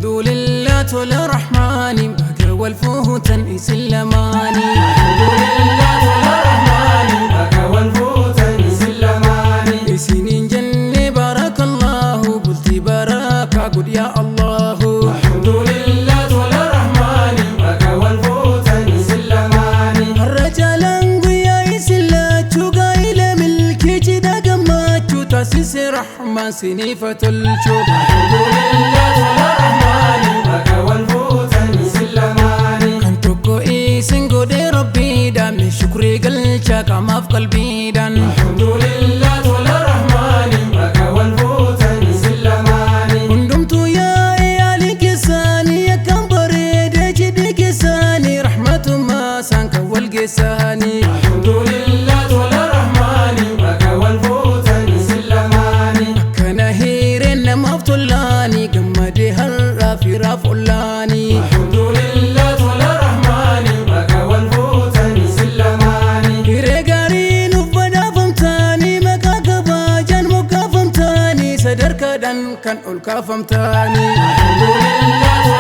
Alhamdulillah, tola rahmaani, baga wal fuutan isin lamaani. Alhamdulillah, tola rahmaani, baga wal fuutan isin lamaani. Isiniin jenne barakallahu, bultii barakaa godh yaa Allahu. Alhamdulillah, tola rahmaani, baga wal fuutan isin lamaani. Har'a caalaan guyyaa isin lachuu, gaa'ila milkii cidha gammachuu taasise rahmaan siniifa tolchuu. Alhamdulillah, tola rahmaani, baga wal fuutan isin lamaani. Kan tokko isin godhe rabbiidhaan, mee shukrii galchaa qaamaaf qalbiidhaan. Alhamdulillah, tola rahmaani, baga wal fuutan isin lamaani. Hundumtuu yaa'ee yaalii keessaanii, akkam bareedee cidhi keessaanii, rahmatumaa isaan kan wal geessaanii. Alhamdulillah, tola rahmaani, baga wal fuutan isin lamaani. Akkana hireen namaaf tolaanii, gammadee har'aa firaaf ollaanii. Alhamdulillah, tola rahmaani, baga wal fuutan isin lamaani. Hiree gaarii nuuf badhaafamtaanii, maqaa kabajaan moggaafamtaanii, sadarkaadhaan kan ol kaafamtaanii. Alhamdulillah.